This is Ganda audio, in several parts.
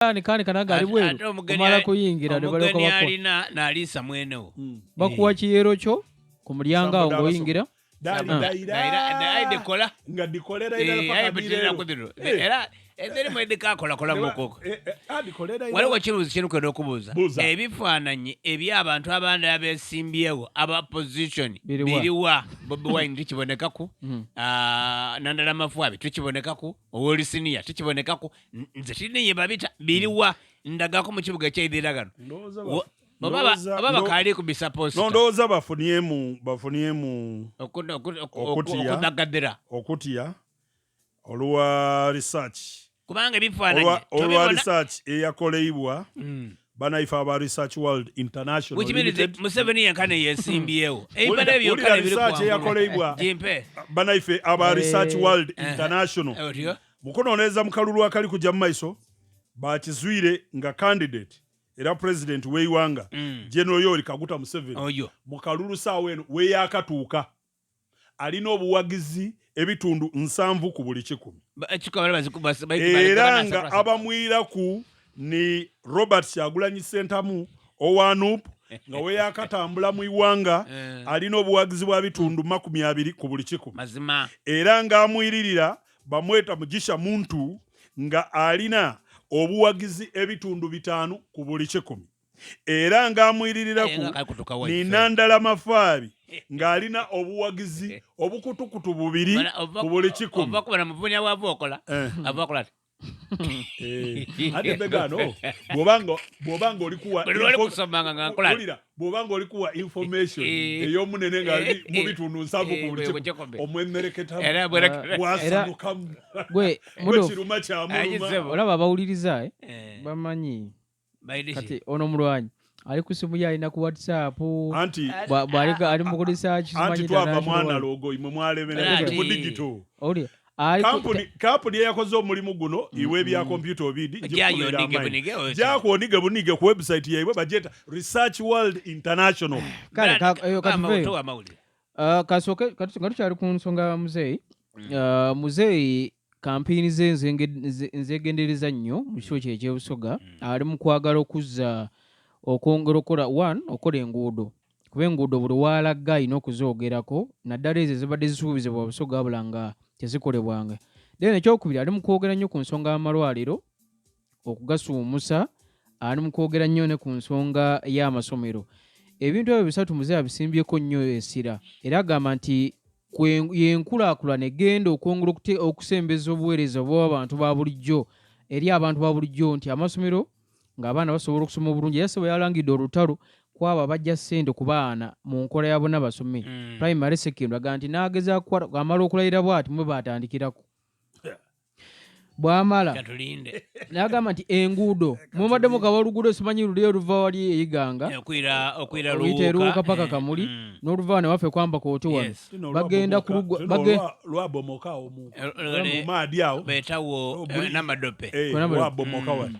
Kani kanaga ali bweru Ate omugeni omala kuyingira ne balyoka omugeni bakuwa alina n'aliisa mwenewo. Bakuwa kiyero kyo ku mulyango awo ng'oyingira. Dali Daira daira dekola. Nga dikolera irala paka Aye butera birero. kudiro. Era ezeri edikakola kola mukoko. Adikolera irala. Waliwo kibuuzo kyenukwenda okubuuza. Buuza. Ebifaananyi eby'abantu abandi abesimbyewo aba opposition Biriwa? Biriwa? Bobi Wine tukibonekaku, Nandala Mafuabi tukibonekaku, Owolisiniya tukibonekaku. Nze tirinye babita biriwa ndagako mu kibuga ekyeidhira gano. Ndowooza Oba oba bakaali kubisa No, posita. ndowooza bafunyemu okutya. Okudagadira. Okutya olwa research kubanga ebifaananyi olwa tobibona. Research eyakoleibwa banaife aba Research World International Which means Limited. Museveni yenka neyesimbyewo. Ebibala Wulira byokka research ebiri kwangulu. eyakoleibwa Gimpe. banaife aba Research World International Otyo. mukunooneza mu kalulu akali kujja mu maiso, bakizwire nga candidate era president w'eiwanga, General Yoweri Kaguta Museveni, Oyo. mu kalulu saawa eno weeyakatuuka alina obuwagizi ebitundu 70 ku buli 100. Era nga abamwiraku ni Robert Kyagulanyi Sentamu owa NUP, nga weyakatambula mu iwanga alina obuwagizi bwa bitundu 20 ku buli 100. Mazima. Era ng'amwiririra bamweta Mugisha Muntu, nga alina obuwagizi ebitundu 5 ku buli 100. Era ng'amwiririraku Aye nga kakutuka waife. ni Nandala Mafaabi, ng'alina obuwagizi obukutukutu 2 ku buli 100. Ova kubona muvunya wava okola. Ava okola ati. Ate begano bw'obanga oli kuwa Buli lwali kusomanga nga nkola. Wulira, bw'obanga oli kuwa information ey'omunene nga ali mu bitundu 70 ku buli buli 100, 100. omwemereketamu, Era bwerekera. bwasanukamu, Gwe gwe mutuufu. kiruma Aye, kyamuluma. ssebo. Olaba abawuliriza, bamanyi Baidiki. Kati ono omulwanyi ali ku simu ye, alina ku WhatsApp, Anti ali mu research. anti Simanyi twava international. mwana logo imwe mwalemera Anti- mu digital. Owulira? Ali Kampuni eyakoze omulimu guno iwe ebya kompyuta obidi Jayo onige bunige, otyo. Jakwonige bunige ku website yaibwe, bagyeta Research World International. Kale eyo katuveeyo. Towa amawulire. Kasooke nga tukyali ku nsonga ya muzeeyi. Muzeeyi kampeyini ze nzegendereza nnyo mu kifo kye ekyebusoga. Ali mu kwagala okuzza okwongera okukola one okukola enguudo, kuba enguudo buli walaga alina okuzoogerako, naddala ezo ezibadde zisuubizibwa Busoga wabula nga tezikolebwanga. Then ekyokubiri, ali mu kwogera nnyo ku nsonga y'amalwaliro okugasuumusa, ali mu kwogera nnyo ne ku nsonga y'amasomero. Ebintu ebyo bisatu muzeeyi abisimbyeko nnyo essira, era agamba nti yenkulaakulana egenda okwongera okusembeza obuweereza obw'abantu ba bulijjo eri abantu ba bulijjo, nti amasomero ng'abaana basobola okusoma obulungi. Era sebo yalangidde olutalo kwabo abajja ssente ku baana mu nkola ya bonna basome, primary, secondary. Agamba nti n'agezaako amala okulayira bw'ati mwe baatandikirako bw'amala Katulinde. N'agamba nti enguudo mubadde mukaba oluguudo, simanyi luli oluva wali eyiganga Okwira oluyita eruuka paka Kamuli, n'oluva wano waffe kwamba kooti wano. Bagenda kulugwa Lwabomoka awo mu maadi awo. Betawo n'amadope. Lwabomoka wano.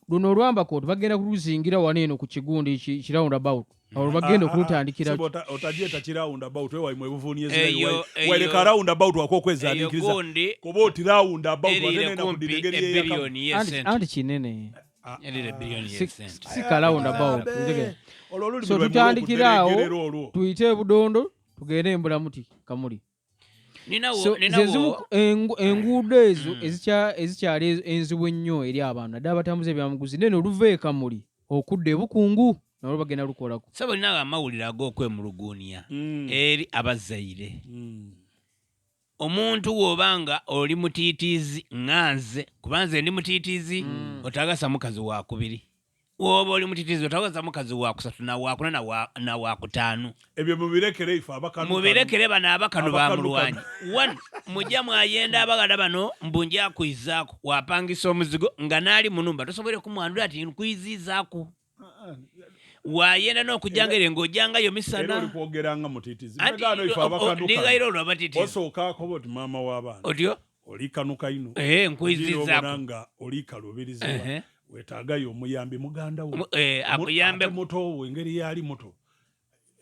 Luno olwamba kooti bagenda kuluzingira wano eno ku kigundi ki roundabout olwo bagenda okulutandikira. Sebo, otagyeta ki roundabout ewaimwe ebuvunieza. Eyo Waileka roundabout akokwezaniikiriza gundi kuba oti roundabout ate erire nenda kumpi kudinegeri eyakamu. Ebbiliyoni y'esente. Anti kinene. Erire ebbiliyoni y'esente. Si ka roundabout. Abe, olwo olulimi So lwaimwe tutandikira awo, olw'okuderegerera olwo. Tuyite ebudondo tugende embulamuti Kamuli. Ninawo So ze zimu ninawo ku enguudo ezo ezikyali enzibu ennyo eri abantu, naddala abatambuza ebyamuguzi. Nene oluva e Kamuli okudda ebukungu nalwo bagenda lukolako. Sebo, ninawo amawulire ag'okwemuluguunya eri abazaire. Omuntu w'obanga oli mutiitiizi nga nze, kuba nze ndi mutiitiizi, otagasa mukazi wakubiri. Woba oli mutiitiizi otagasa mukazi wakusatu na wakuna na wakutaano. Ebyo mubirekere ife abakanu. Mubirekere bano abakanu. Abakanu. Bamulwanyi one mujja mwayenda abagala bano mbu njakwizaako, wapangisa omuzigo nga naali munumba tosobole kumwandula ati nkwiziizaako, wayenda n'okujjanga ere ng'ojjangayo Era oli misana. kwogera nga mutiitizi. Anti Gaano ife abakanu. Ndigairo olwo abatiitizi. Osooka akoba oti maama w'abaana Otyo. olikanuka ino. Nkwiziizaako. Obona nga olikalubirizibwa, weetaagayo omuyambi muganda wo. Akuyambe. Ate muto wo engeri yali muto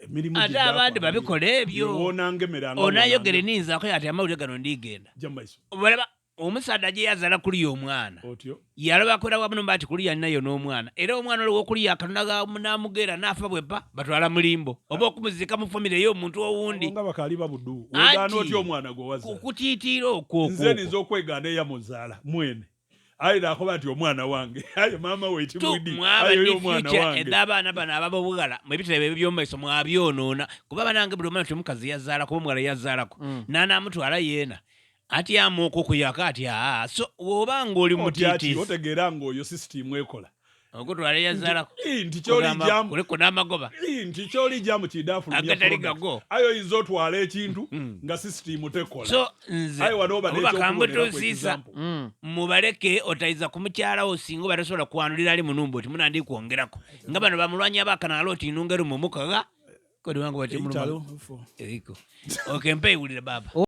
emirimu. Ate abandi babikola ebyo. Wonangemera. Onayogere ninzaako ati amawulire gano ndigenda Jja mumaiso. Balaba. Omusaadha gye yazala kuliya omwana. Otyo. Yaloba kwera wamu nomba ati kuliya nayo n'omwana. Era omwana olwo wokuliya akanonaga namugera n'afa bwepa batwala mulimbo oba okumuziika mu famire ey'omuntu owundi. Abo nga bakaali babudu. Wegaana otya omwana gwe wazaala? Kukutiitiira okwo. Nze ninza okwegaana eyamuzaala mwene. Aye nakoba nti omwana wange. Aye maama we timwidi. Aye oyo omwana wange. Edh'abaana bano ab'obughala mu ebitebe eby'omu maiso mwabyonoona. Kuba banange buli omwana nti omukazi yazaalako oba omuwala yazaalako n'anaamutwala yeena. Atyamu okwo kuyaka ati aa so woba nga oli mutiitiizi. Otegeera nga oyo sisitiimu ekola. Okutwala eyazaalako. Nti ky'olijjamu. Kuliku n'amagoba. Nti ky'olijjamu kiidha fulumya Agatali gago. Aye oyinza otwala ekintu nga sisitiimu tekola. So nze Aye wano oba oba n'ekyokubonerako kambutuusiisa example. Mubaleke otaiza ku mukyala wo singa oba tosobola kwanulira ali munumba oti muna ndi kwongeraku. Nga bano bamulwanyi abakanaala oti inunga erumu mukagha. Kodi wangu bati muluma. Eitalo. Eriko. Okay, mpe iwulire baba.